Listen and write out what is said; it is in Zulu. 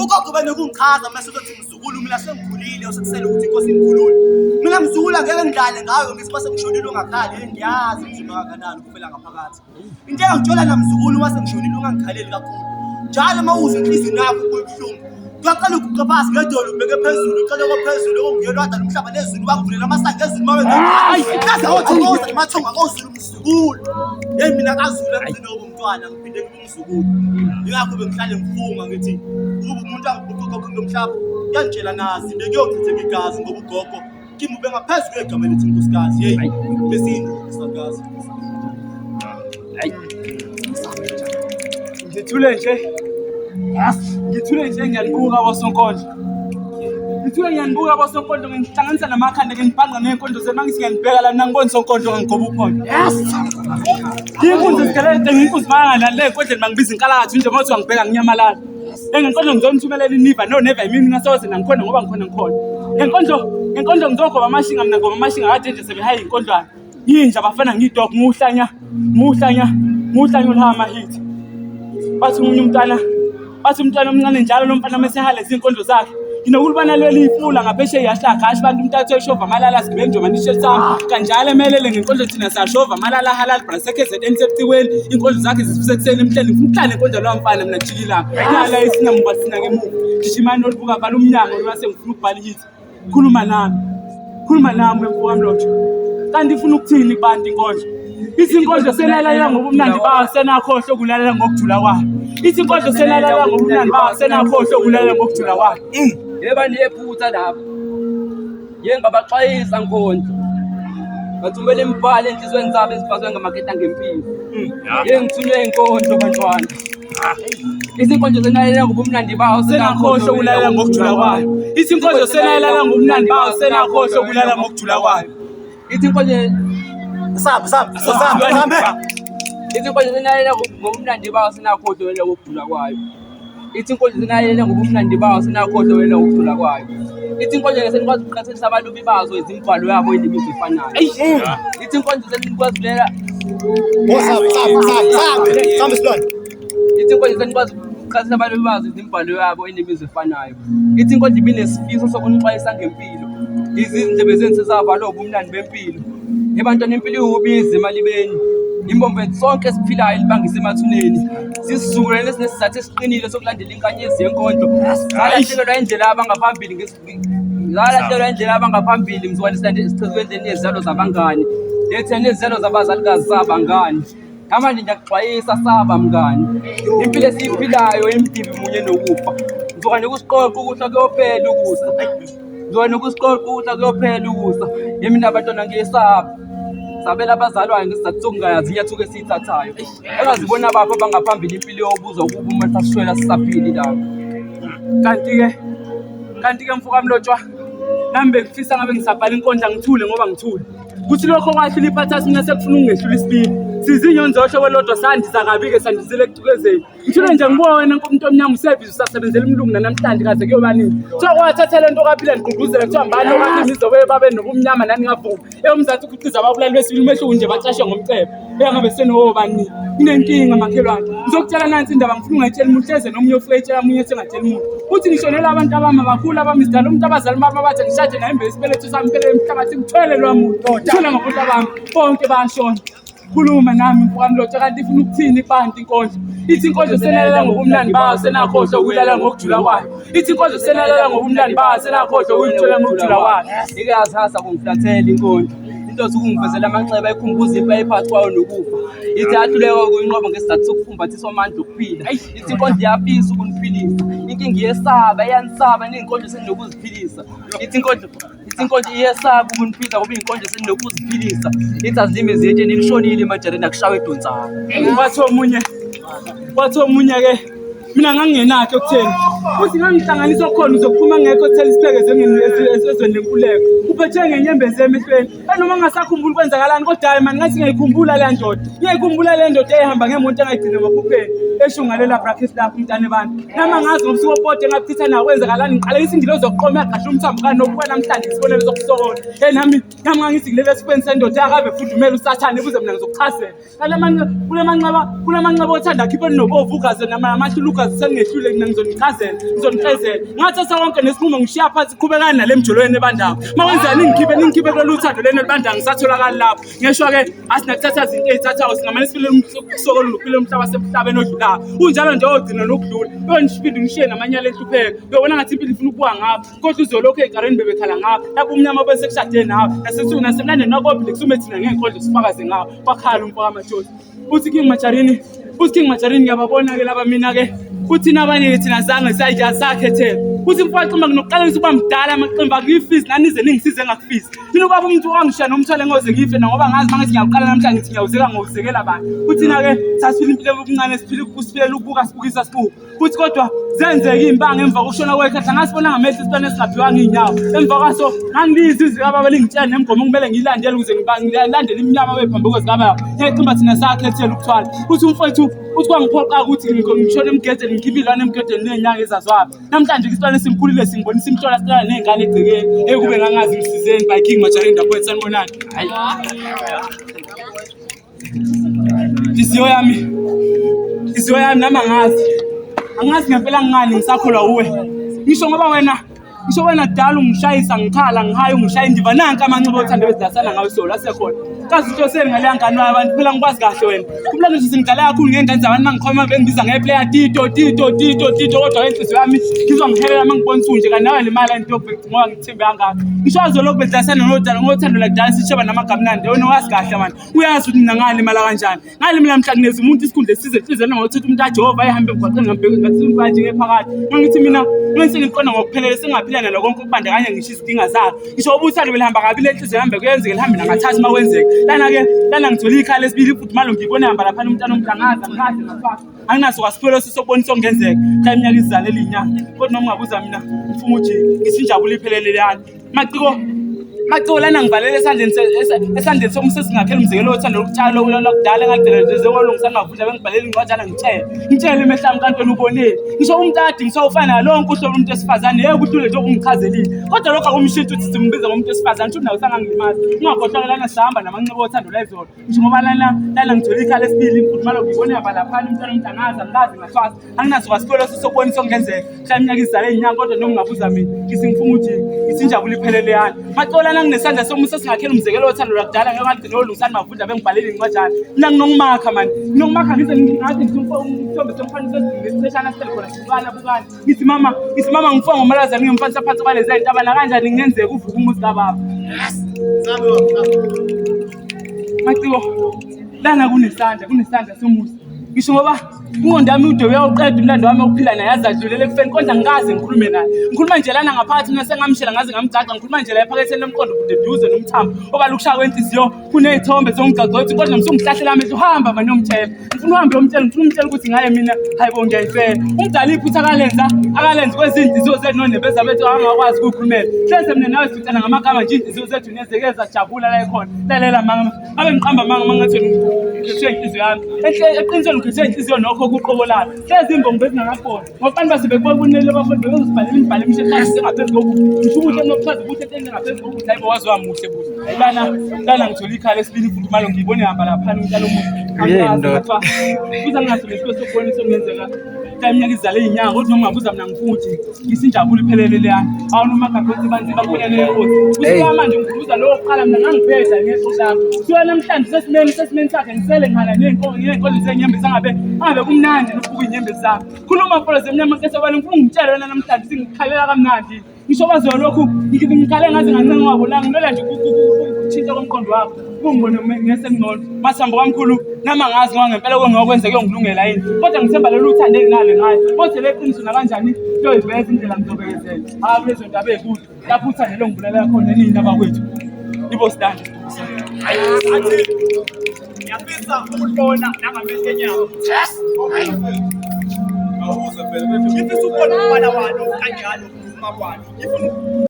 Ugogo benokungichaza mase uzothi mzukulu mina sengikhulile usekusele ukuthi inkosi ingikhulule. Mina mzukulu angeke ngidlale ngayo ngithi mase ngishonile ungakhali. Hey, ngiyazi kunzima kangakanani ukufela ngaphakathi. Into engangitshela namzukulu uma sengishonile ungangikhaleli kakhulu. Njalo uma uzwa enhliziyweni yakho kubuhlungu, uyaqala uguqa phansi ngedolo ubheke phezulu, uqale kophezulu okunguyena wadala umhlaba nezulu wakuvulela amasango ezulu uma wenza. Kaze awothokoza namathongo akozulu mzukulu. Hey mina kaZulu engigcine ubumntwana ngiphinde ngibe umzukulu. Yingakho bengihlale ngifunga ngithi ukuba umuntu angibhuqa ugogo kulo mhlaba kuyangitshela nazi bekuyochitheka igazi ngoba ugogo Kimi ubengaphezu kwegama elithi nkosikazi. Hey, besiyindoda isakazi. Hayi. Ngithule nje. Yes, ngithule nje ngiyalibuka bosonkondlo. Ngithule ngiyanibuka bosonkondlo ngihlanganisa namakhanda nginibhanqa ney'nkondlo zenu mangithi ngiyanibheka la mina ngibona sonkondlo ngangigoba uphondo. Yes. Inkunzi zigelele inkunzi mangalali le nkondleni bangibiza inkalakathi nje mawuthi wangibheka nginyamalala. Ngenkondlo ngizonithumelela iniva no never imini ngasoze nangikhona ngoba ngikhona ngikhona. Ngenkondlo ngenkondlo ngizogoba amashinga mina ngoba amashinga kade nje sebehaye inkondlwana. Yinja bafana ngidog nguhlanya nguhlanya nguhlanya olihama hit. Bathi omunye umntwana bathi umntwana omncane njalo lo mfana mesehale izinkondlo zakhe. Nginokulibana leli ifula ngaphesheya iyahlaka hashi bantu umntathu eshova amalala sigibele njengoba nisho sami kanjalo emelele ngenkondlo thina sashova amalala halal brase KZN sebucikweni inkondlo zakhe zisifisa ekuseni emhleni ngifuna ukuhlala enkondlo lowa mfana mina jikilanga nala isinamuva sina ngemuva gijimani olubuka vala umnyango lwase ngifuna ukubhala ihithi khuluma nami khuluma nami wemfowami lotho kanti ifuna ukuthini kubantu inkondlo ithi inkondlo senalalela ngobumnandi bayo senakhohlwa ukulalela ngokujula kwayo ithi inkondlo senalalela ngobumnandi bayo senakhohlwa ukulalela ngokujula kwayo Yeba niyephutha lapho. Ye ngabaxwayisa nkondlo. Ngathumela imibhalo enhliziyweni zabo ezibhazwe ngamaketanga ngempilo. Ye ngithunywe inkondlo bantwana. Izinkondlo senalalela ngobumnandi bawo senakhohlwa ukulalela ngokujula kwayo ithi inkondlo senalalela ngobumnandi bayo senakhohlwa ukulalela ngokujula kwayo Ithi inkondlo Sambe sambe sambe sambe. Ithi inkondlo senalalela ngobumnandi bawo senakhohlwa ukulalela ngokujula kwayo. Ithi inkondlo senalalela ngobumnandi bawo senakhohlwa ukulalela ngokujula kwayo. Ithi inkondlo senikwazi ukuqhathanisa abalobi bazo izimibhalo yabo enemizwa efanayo. Ithi inkondlo senikwazi ukulela Sambe sambe sambe sambe sambe silwane. Ithi inkondlo senikwazi ukuqhathanisa abalobi bazo izimibhalo yabo enemizwa efanayo. Ithi inkondlo ibinesifiso sokunixwayisa ngempilo. Izindlebe zenu sezavalwa ubumnandi bempilo. Ebantwana impilo iwubiza emalibeni. Imbombo yethu sonke esiphilayo ilibangisa emathuneni. Sisizukulwane esinesizathu esiqinile sokulandela inkanyezi yenkondlo. Salahlekelwa indlela abangaphambili Zalahlekelwa indlela abangaphambili mzukwane sichezwe endleleni yezizalo zabangani. Letheni izizalo zabazalikazi sabangani. Namanje ngiyakuxwayisa saba mngani. Impilo esiyiphilayo imdibi munye nokufa. Mzukwane kusiqoqa ukuhla kuyophela ukusa. Mzukwane kusiqoqa ukuhla kuyophela ukusa. Yimi abantwana ngiyesaba. Sabela abazalwayo ngesizathu sokungayazi inyathuko esiyithathayo. Engazibona baphi abangaphambili impilo yobuza ukuba uma sasishwela sisaphili lapho. Kanti-ke kanti-ke mfoka Mlotshwa nami bengifisa ngabe ngisabhala inkondla ngithule ngoba ngithule kuthi lokho kwahlula iphathasi mina sekufuna ukungehlula isibili sizinyoni zohlobo olodwa sandisa kabi-ke sandisele ekucukezeni ngithule nje ngibuka wena umuntu omnyama usebhizi usasebenzela umlungu nanamhlanje kaze kuyoba nini kuthiwa kwathatha le nto kaphila nigqugquzela kuthiwa mbani okaphila izobe babe nobumnyama nani ngavuma eyomzansi ukhiqiza ababulali besibili umehluko nje bacashe ngomcebo engabe senowobani kunenkinga makhelwane ngizokutshela nansi indaba ngifuna ungayitshela umuntu hleze nomunye ofike etshela munye esengatsheli umuntu uthi ngishonela abantu abami abakhulu abami sidala umuntu abazali bami abathe ngishade naye imbe isibeletho sami phele emhlabathi ngithwele lwa muntu ngithwele ngabantu abami bonke bayashona khuluma nami mfowami lotsha kanti ifuna ukuthini ipanti inkondlo ithi inkondlo senalela ngobumnandi bayo senakhohlwa ukulalela ngokujula kwayo ithi inkondlo senalela ngobumnandi bayo senakhohlwa ukuyithola ngokujula kwayo Ike yazihasa kungiflathela inkondlo inhloso ukungivezela amanxeba ekhumbuza impi ayiphakathi kwayo nokufa ithi yahluleka ukuyinqoba ngesizathu sokufumbathiswa amandla okuphila ithi inkondlo iyafisa ukuniphilisa inkinga iyesaba iyanisaba niyinkondlo seninokuziphilisa ithi inkondlo ithi inkondlo iyesaba ukuniphilisa ngoba iyinkondlo seninokuziphilisa ithi azilime ziyetsheni lishonile emajareni akushawa edonsayo wathi omunye wathi omunye-ke mina ngangingenakho ekutheni futhi ngangihlanganisa okukhona uzophuma ngekho ekutheni isipheke ezweni lenkululeko uphethwe ngenyembezi emehlweni enoma ngingasakhumbuli kwenzakalani kodwa hayi mani ngathi ngiyayikhumbula leya ndoda ngiyayikhumbula le ndoda eyayihamba ngemonto engayigcina emaphupheni esho ngalela brakes lakho umntane bantu nami angazi ngobusuku obodwa engabuchitha nawo kwenzakalani ngiqalekisa ingilozi yokuqoma yagasha umthambo kanokuba namhlanje isibonelo sokusokola hey nami nami ngangithi ngilele esifweni sendoda yakave fudumele usathane kuze mina ngizokuchazela kule manxeba kule manxeba othanda akhiphe nobovu ugaze namahlula ugaze sengingehlule mina ngizonichazela. Ngizonihlezela. Ngathatha konke nesinqumo ngishiya phansi qhubekani nale mjolweni ebandayo. Makwenzeka ningikhiphe ningikhiphe kulolu thando lenu olubandayo ngisatholakali lapho. Ngesho-ke asinakuthatha izinto ey'thathayo singamane siphile usuku oluphile umhlaba semhlabeni odlulayo. Unjalo nje ogcina nokudlula. Uyoniphinde ngishiye namanyala enhlupheko. Uyobona ngathi impilo ifuna ukubuka ngapha. Kodwa uzolokhu ey'kareni bebekhala ngapha. Lapho umnyama bese kushade nawe. Nasesuku nasemlandeni wakobhile kusume thina ngey'nkondlo sifakaze ngawo. Kwakhala umfo kaMajozi. Uthi King Majarini, uthi King Majarini ngiyababona-ke laba mina-ke. Uthi nabanye thina zange sayija sakhethela. Uthi mfowethu uma nginokuqalisa ukuba mdala amaqembu akuyifisi nani nize ningisize ngakufisi. Mina ubaba umuntu wangishiya nomthwalo engoze ngife na ngoba ngazi mangithi ngiyawuqala namhlanje ngithi ngiyawuzeka ngowuzekela bani. Uthina-ke sasiphila impilo yobuncane siphila siphila ukubuka sibukisa sibuka. Futhi kodwa zenzeka iy'mpanga emva kokushona kwekhehla ngasibona ngamehlo isitwana esingaphiwanga iy'nyawo. Emva kwaso ngangilizwa izwi likababa lingitshela nemigomo okumele ngiyilandele ukuze ngilandele iminyama wey'phambuko zikababa. Ngiyacimba thina sakhethela ukuthwala. Uthi umfowethu uthi kwangiphoqa ukuthi ngishone emgedeni ngikhiphe iy'lwane emgedeni ney'nyanga ezaziwayo. Namhlanje isitwana esimkhulile singibonisa imihlola silala ney'ngane egcekeni. Ekube ngangazi ngisizeni by King Majarini Ndaphoyet sanibonani. Hayi. Inhliziyo yami, inhliziyo yami nami angazi. Angazi ngempela ngani ngisakholwa uwe. Ngisho ngoba wena, ngisho wena kudala ungishayisa ngikhala ngihaya ungishaya indiva nanka amanxeba othando bezidasana ngawe solo asekhona. Kazi uhloseni ngaleya ngane yabantu phela ngikwazi kahle wena. Khumbula ngisho sengidlala kakhulu ngey'ngane zabantu mangikhoma bengibiza ngeplayer Tito Tito Tito Tito kodwa inhliziyo yami ngizwa ngihelela mangibona usunje kanti nawe le mali into ngoba ngikuthembe kangaka. Ngisho azolokhu bedlasana nothando ngothando lakudala sisheba namagama mnandi wena wazi kahle mani. Uyazi ukuthi mina ngalimala kanjani. Ngalimala mhla kuneza umuntu isikhundla esize enhliziyweni ngokuthi umuntu kaJehova ehambe emgwaqeni ngambheka ngathi umuntu njengephakathi. Mangithi mina ngise ngiqonda ngokuphelele sengaphila nalo konke ukubandakanya ngisho izidinga zakhe. Ngisho ubuthando belihamba kabi le nhliziyo yami bekuyenzeka lihambe nangathathu uma kwenzeka. Lana-ke lana ngithola ikhala lesibili futhi malo ngibone hamba laphana umntana omuntu angazi angikaze ngathwasa. Anginaso kwasiphelo sokubonisa okungenzeka. Mhla iminyaka izizalela iy'nyanga. Kodwa noma ungabuza mina ngifuna ukuthi ngithi injabulo iphelele leyana. Maciko Maciko lana ngivalele esandleni esandleni somusa esingakhela umzekelo wothando lokutshala lokudala engagcina nje kolungisa ngavundla bengibhalela incwajana ngitshele ngitshele imehlo ami kanti wena uboneni ngisho umuntu ade ngisawufana nalonke uhlobo umuntu wesifazane yeke uhlule nje ungichazelile kodwa lokho akumshintsha ukuthi simbiza ngomuntu wesifazane shuthi nawe usangangilimaza ungakhohlwa lana sihamba namanxeba othando lwezolo ngisho ngoba lana lana ngithola ikhala esibili imfudumalo ngiyibone yaba laphana umntwana umuntu angazi angikaze ngathwasa anginaso kwasikolo sokubonisa okungenzeka mhla iminyaka izale inyanga kodwa noma ungabuza mina ngithi ngifuna ukuthi ngithi injabulo iphelele yani macolana nginesandla somusa singakhela umzekelo wothando lwakudala ngeke ngagcina olungisani mavundla bengibhalele incwajana mina nginokumakha mani nginokumakha ngize ngathi ngithi umthombe somfana sesiqeshana sihleli khona sibukana bukana ngithi mama ngithi mama ngifa ngomalazane ngimfanisa phansi kwalezi ntaba nakanjani kungenzeka uvuke umuzi kababa. Maciko lana kunesandla kunesandla somusa ngisho ngoba ingqondo yami ude uyawuqeda umlando wami wokuphila naye aze adlulele ekufeni kodwa ngikaze ngikhulume naye ngikhuluma nje lana ngaphakathi mina sengamshela ngaze ngamgaxa ngikhuluma nje la ephaketheni lomqondo bude duze nomthambo obala ukushaya kwenhliziyo kuney'thombe zomgqagqo ukuthi kodwa msungihlasela amehlo hamba mani yomtshela ngifuna uhambe yomtshela ngifuna umtshela ukuthi ngaye mina hayi bo ngiyayifela umdala iphutha akalenza akalenzi kwezinhliziyo zethu nonembeza bethu angakwazi ukuyikhulumela hleze mina nawe sithana ngamagama nje iy'nhliziyo zethu nezeke zajabula la ekhona lalela mama abe ngiqamba amanga uma ngathi ngikhethwe inhliziyo yami eqinisweni ngikhethwe inhliziyo nokho kuqobo layo hlezi imbongi bezingakaboni ngoba abantu base bekubonile abafundi bebezibhalela imibhalo emihle phansi engaphezu kokuthi ngisho ubuhle nokuchaza ubuhle entweni engaphezu kokuthi hayibo waze wamuhle buhle lana lana ngithola ikhala esibili futhi malo ngiyibone hamba laphana umntana omuhle futhi anginaso nesipho sokubonisa okungenzeka iminyaka izale iy'nyanga kodwa noma ungabuza mina ngifuthi isinjabulo iphelele leyana awuna umakhakhonsi banzi bakhona lenkosi usuka manje ngikhumbuza lowo kuqala mina ngangiphehla ngeso lami suka namhlanje sesimeni sesimeni sakhe ngisele nghala ney'nkolo zenyembezi angabe angabe kumnandi nokubuka iy'nyembezi zami khuluma mfolo zemnyama nkesabane ngifuna ungitshele wena namhlanje singikhalela kamnandi ngisho kwaziwa lokhu ngikhale ngaze ngancenga ungabonanga ngilwela nje ukutshintsha komqondo wakho kungibone ngesengcono masambo kamkhulu nami angazi ngoba ngempela kongokwenzeka kuyongilungela yini kodwa ngithemba lolu uthando enginalo ngayo kodwa le qiniso nakanjani kuyoyiveza indlela ngizobekezela hayi kulezo ndaba ey'kude lapho uthando longibulala khona nini abakwethu ibo sidanje ngiyafisa ukubona nangamehlo enyama. Ngifisa ukubona umbala walo kanjalo ukuphuma kwalo. Ngifuna